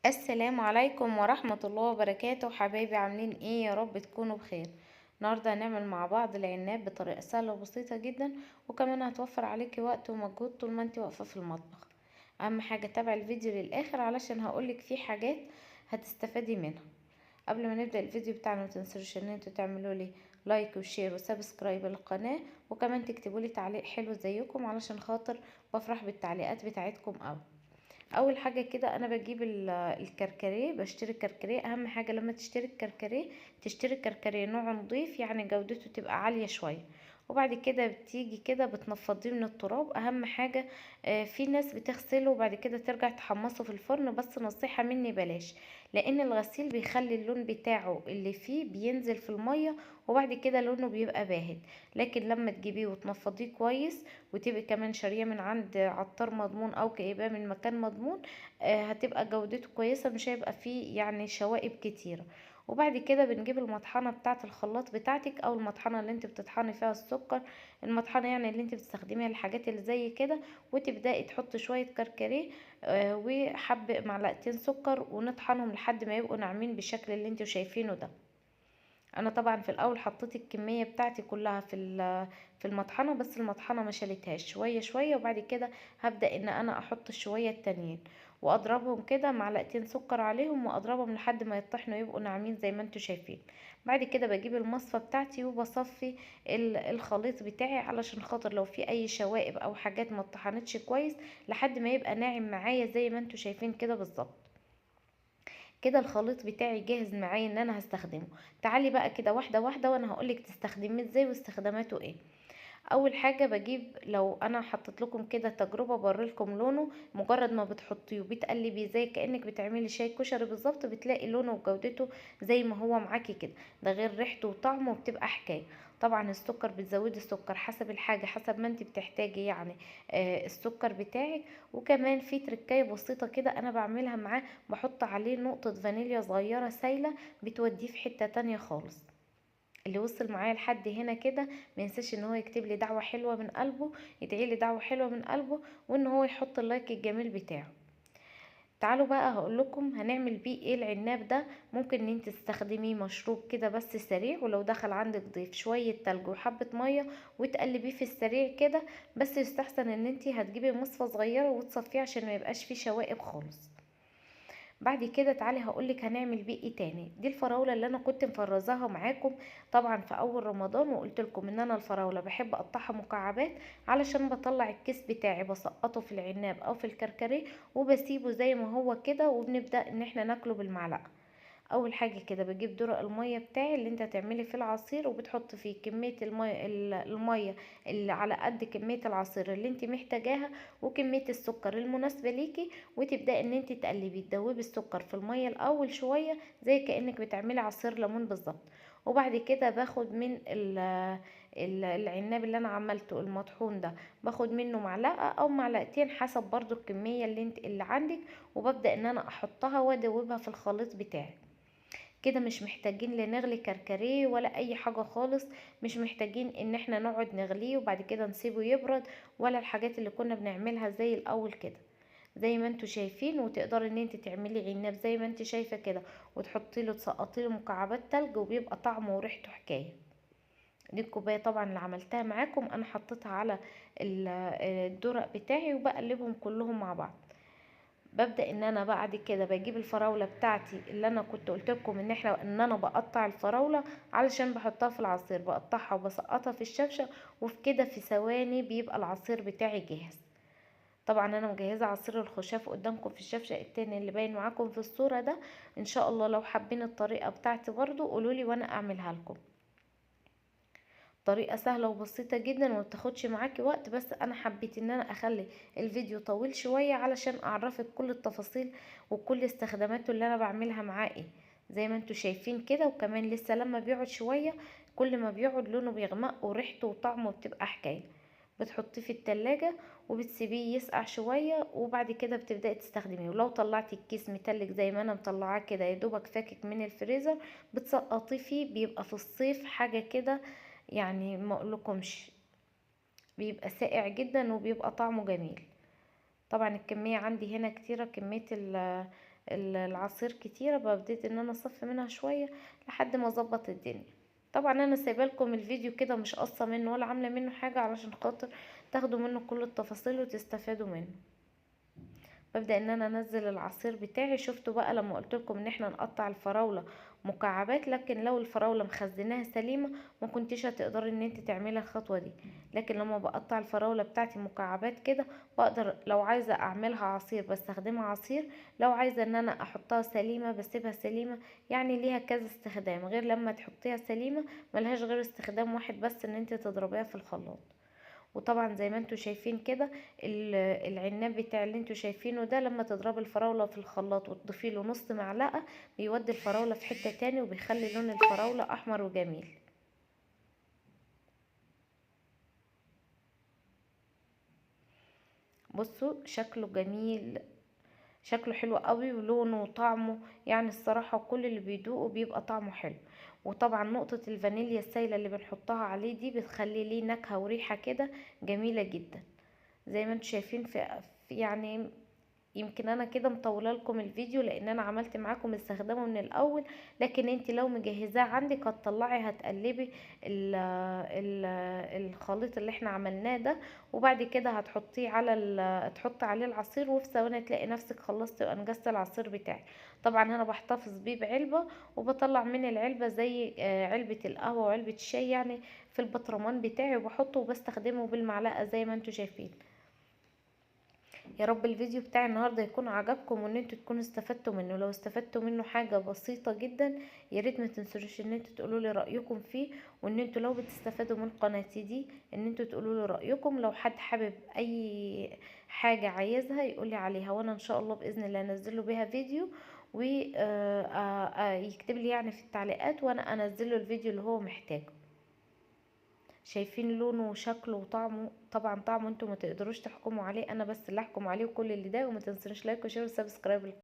السلام عليكم ورحمة الله وبركاته. حبايبي عاملين ايه؟ يا رب تكونوا بخير. النهاردة هنعمل مع بعض العناب بطريقة سهلة وبسيطة جدا، وكمان هتوفر عليكي وقت ومجهود طول ما انت واقفة في المطبخ. اهم حاجة تابعي الفيديو للاخر علشان هقولك فيه حاجات هتستفادي منها. قبل ما نبدأ الفيديو بتاعنا ما تنسوش ان انتوا تعملوا لي like و share و subscribe للقناة، وكمان تكتبوا لي تعليق حلو زيكم علشان خاطر بفرح بالتعليقات بتاعتكم قوي. اول حاجة كده انا بجيب الكركديه، بشتري الكركديه. اهم حاجة لما تشتري الكركديه تشتري الكركديه نوع نضيف، يعني جودته تبقى عالية شوية. وبعد كده بتيجي كده بتنفضيه من التراب. اهم حاجة، في ناس بتغسله وبعد كده ترجع تحمصه في الفرن، بس نصيحة مني بلاش، لان الغسيل بيخلي اللون بتاعه اللي فيه بينزل في المية وبعد كده لونه بيبقى باهت. لكن لما تجيبيه وتنفضيه كويس وتبقي كمان شاريه من عند عطار مضمون او جايباه من مكان مضمون، هتبقى جودته كويسة، مش هيبقى فيه شوائب كتيرة. وبعد كده بنجيب المطحنة بتاعة الخلاط بتاعتك، او المطحنة اللي انت بتطحني فيها السكر، المطحنة اللي انت بتستخدميها للحاجات اللي زي كده، وتبدأي تحطي شوية كركديه، وحب معلقتين سكر، ونطحنهم لحد ما يبقوا ناعمين بالشكل اللي انتوا شايفينه ده. انا طبعا في الاول حطيت الكمية بتاعتي كلها في المطحنة، بس المطحنة ما شالتهاش، شوية شوية. وبعد كده هبدأ ان انا احط الشوية التانيين واضربهم كده، معلقتين سكر عليهم واضربهم لحد ما يطحنوا يبقوا ناعمين زي ما انتوا شايفين. بعد كده بجيب المصفى بتاعتي وبصفي الخليط بتاعي علشان خاطر لو في اي شوائب او حاجات ما اتطحنتش كويس، لحد ما يبقى ناعم معايا زي ما انتوا شايفين كده بالظبط. كده الخليط بتاعي جاهز معايا ان انا هستخدمه. تعالي بقى كده واحده واحده وانا هقولك تستخدميه ازاي واستخداماته ايه. اول حاجه بجيب، لو انا حطيت لكم كده تجربه بوريلكم لونه، مجرد ما بتحطيه وبتقلبيه زي كانك بتعملي شاي كشري بالظبط، بتلاقي لونه وجودته زي ما هو معاكي كده، ده غير ريحته وطعمه وبتبقى حكايه. طبعا السكر بتزودي السكر حسب الحاجه، حسب ما انت بتحتاجي السكر بتاعك. وكمان في تركايه بسيطه كده انا بعملها معاه، بحط عليه نقطه فانيليا صغيره سايله، بتوديه في حته تانية خالص. اللي وصل معايا لحد هنا كده ما ينساش ان هو يكتب لي دعوه حلوه من قلبه، يدعي لي دعوه حلوه من قلبه، وان هو يحط اللايك الجميل بتاعه. تعالوا بقى هقول لكم هنعمل بيه ايه العناب ده. ممكن ان انت تستخدميه مشروب كده بس سريع، ولو دخل عندك ضيف شويه تلج وحبه ميه وتقلبيه في السريع كده، بس يستحسن ان انت هتجيبي مصفى صغيره وتصفيه عشان ما يبقاش فيه شوائب خالص. بعد كده تعالي هقولك هنعمل بيه ايه تاني. دي الفراوله اللي انا كنت مفرزاها معاكم طبعا في اول رمضان، وقلت لكم ان انا الفراوله بحب اقطعها مكعبات علشان بطلع الكيس بتاعي بسقطه في العناب او في الكركديه وبسيبه زي ما هو كده، وبنبدا ان احنا ناكله بالمعلقه. اول حاجه كده بجيب درق الميه بتاعي اللي انت هتعملي فيه العصير، وبتحط فيه كميه الميه اللي على قد كميه العصير اللي انت محتاجاها وكميه السكر المناسبه ليكي، وتبداي ان انت تقلبي تدوبي السكر في الميه الاول شويه زي كانك بتعملي عصير ليمون بالظبط. وبعد كده باخد من العناب اللي انا عملته المطحون ده، باخد منه معلقه او معلقتين حسب برضو الكميه اللي عندك، وببدا ان انا احطها وادوبها في الخليط بتاعي. كده مش محتاجين لا نغلي كركديه ولا اي حاجه خالص، مش محتاجين ان احنا نقعد نغليه وبعد كده نسيبه يبرد ولا الحاجات اللي كنا بنعملها زي الاول كده، زي ما انتوا شايفين. وتقدري ان انت تعملي عناب زي ما انت شايفه كده، وتحطي له تسقطي له مكعبات تلج، وبيبقى طعمه وريحته حكايه. دي الكوبايه طبعا اللي عملتها معاكم انا حطيتها على الدرق بتاعي وبقلبهم كلهم مع بعض. ببدأ ان انا بعد كده بجيب الفراولة بتاعتي اللي انا كنت قلت لكم ان انا بقطع الفراولة علشان بحطها في العصير، بقطعها وبسقطها في الشفشة، وفي كده في ثواني بيبقى العصير بتاعي جاهز. طبعا انا مجهزة عصير الخشاف قدامكم في الشفشة التاني اللي باين معاكم في الصورة ده. ان شاء الله لو حابين الطريقة بتاعتي برضو قولولي وانا اعملها لكم. طريقة سهلة وبسيطة جدا وما بتاخدش معاكي وقت، بس انا حبيت ان انا اخلي الفيديو طويل شوية علشان اعرفك كل التفاصيل وكل استخداماته اللي انا بعملها معاه ايه زي ما انتوا شايفين كده. وكمان لسه لما بيقعد شوية كل ما بيقعد لونه بيغمق وريحته وطعمه بتبقى حكاية. بتحطيه في التلاجة وبتسيبيه يسقع شوية وبعد كده بتبدأي تستخدميه. ولو طلعتي الكيس متلج زي ما انا مطلعاه كده يا دوبك فاكك من الفريزر بتسقطيه فيه، بيبقى في الصيف حاجة كده ما اقولكمش، بيبقى ساقع جدا وبيبقى طعمه جميل. طبعا الكمية عندي هنا كتيرة، كمية العصير كتيرة، ببتدي ان انا اصفي منها شوية لحد ما اظبط الدنيا. طبعا انا سايبه لكم الفيديو كده مش قاصه منه ولا عامله منه حاجة علشان خاطر تاخدوا منه كل التفاصيل وتستفادوا منه. ببدا ان انا انزل العصير بتاعي. شفتوا بقى لما قلت لكم ان احنا نقطع الفراوله مكعبات، لكن لو الفراوله مخزناها سليمة ما كنتيش هتقدري ان انت تعملي الخطوة دي، لكن لما بقطع الفراوله بتاعتي مكعبات كده بقدر لو عايزه اعملها عصير بستخدمها عصير، لو عايزه ان انا احطها سليمة بسيبها سليمة. يعني ليها كذا استخدام، غير لما تحطيها سليمة ملهاش غير استخدام واحد بس، ان انت تضربيها في الخلاط. وطبعا زي ما انتوا شايفين كده العناب بتاع اللي انتوا شايفينه ده لما تضربي الفراولة في الخلاط وتضيفي له نص معلقة بيودي الفراولة في حتة تاني، وبيخلي لون الفراولة احمر وجميل. بصوا شكله جميل، شكله حلو قوي، ولونه وطعمه يعني الصراحة كل اللي بيدوقه بيبقى طعمه حلو. وطبعا نقطة الفانيليا السايلة اللي بنحطها عليه دي بتخلي ليه نكهة وريحة كده جميلة جدا. زي ما انتم شايفين في يعني يمكن انا كده مطولة لكم الفيديو لان انا عملت معاكم استخدامه من الاول، لكن انت لو مجهزاه عندك هتطلعي هتقلبي ال ال الخليط اللي احنا عملناه ده، وبعد كده هتحطيه على تحطي عليه العصير، وفي ثواني تلاقي نفسك خلصتي وانجزتي العصير بتاعك. طبعا انا بحتفظ بيه بعلبه، وبطلع من العلبة زي علبة القهوة وعلبة الشاي يعني في البطرمان بتاعي، وبحطه وبستخدمه بالمعلقه زي ما انتم شايفين. يا رب الفيديو بتاع النهارده يكون عجبكم وان انتوا تكونوا استفدتوا منه. لو استفدتوا منه حاجة بسيطة جدا يا ريت ما تنسوش ان انتوا تقولوا لي رايكم فيه، وان انتوا لو بتستفادوا من قناتي دي ان انتوا تقولوا لي رايكم. لو حد حابب اي حاجة عايزها يقول لي عليها، وانا ان شاء الله باذن الله انزل له بيها فيديو، ويكتب لي يعني في التعليقات وانا انزل له الفيديو اللي هو محتاجه. شايفين لونه وشكله وطعمه، طبعا طعمه انتوا ما تقدروش تحكموا عليه، انا بس اللي احكم عليه وكل اللي ده. وما تنسونيش like و share و subscribe.